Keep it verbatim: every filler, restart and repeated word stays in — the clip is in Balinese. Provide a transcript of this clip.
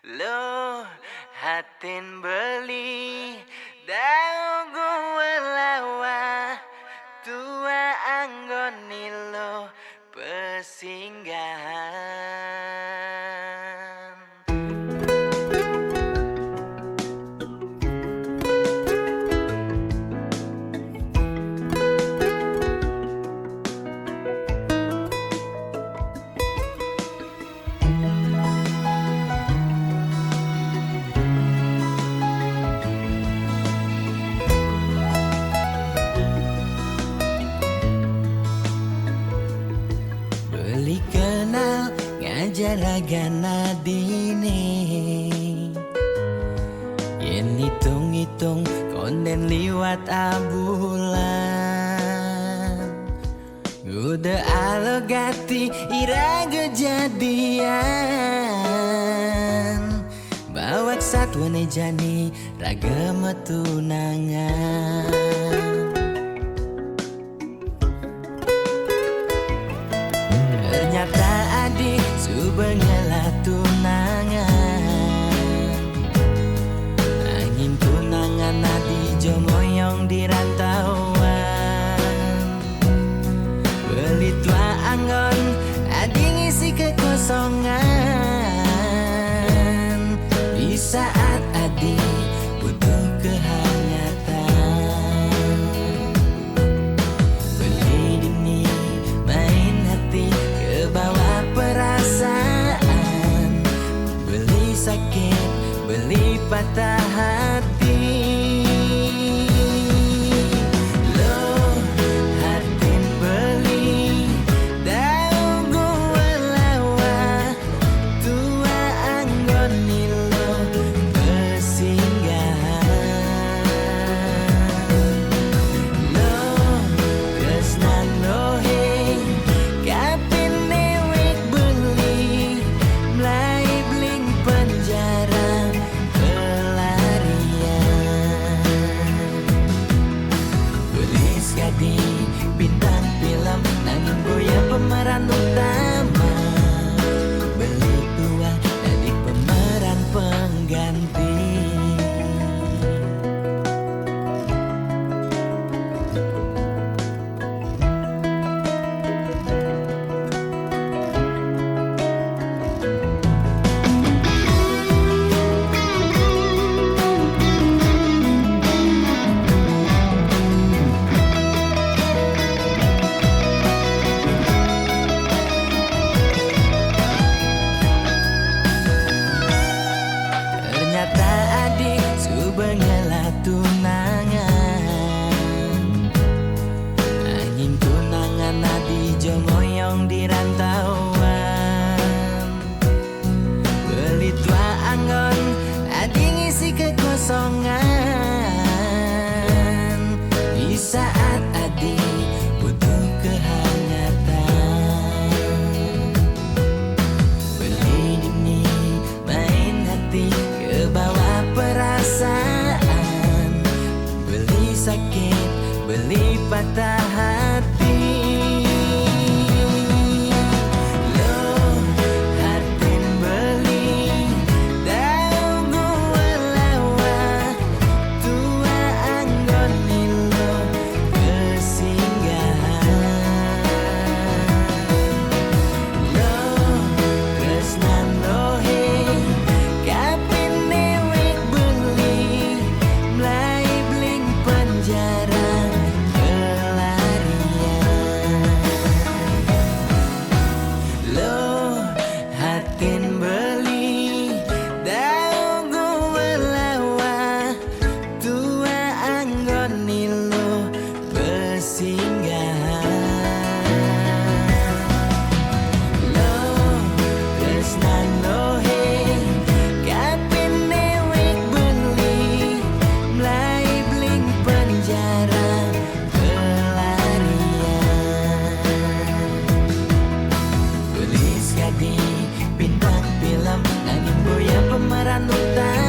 Lo, hatin beli, dagu welawa, tua anggon nilo pesinggahan. Beli kenal ngajar raga nadine. Yen itung-itung konden liwat abulan. Udah alo gati ira kejadian. Bawak satwane jani raga metunangan. Ternyata adi suba ngelah tunangan. Angin tunangan adi jomoyong di rantauan. Beli tua anggon adi ngisi kekosongan. Di saat adi butuh kehangatan. Beli dini main hati ke bawah perasaan. Beli sakit, beli patah hati. Lo, hatin beli, dagu welawa, tua anggon nilo pesinggahan. Lo, tresnan lohe, kapin newek beli, mlai bling penjara pelarian. Beli sekadi bintang film, nanging boya pemeran utama. Beli tua dadi pemeran pengganti. Ternyata adi suba ngelah tunangan. Angin tunangan adi jomoyong di rantauan. Beli tua anggon adi ngisi kekosongan. Di saat adi butuh kehangatan. Beli dini main hati ke bawah perasaan. Beli sakit, beli patah hati. Lo, hatin beli, dagu welawa, tua anggon nilo pesinggahan. Lo, tresnan lohe, kapin newek beli, mlai bling penjara pelarian. Lo, hatin beli, dagu welawa, tua anggon nilo pesinggahan. Lo, tresnan lohe, kapin newek beli, mlai bling penjara pelarian. Beli sekadi bintang film, nanging boya pemeran utama.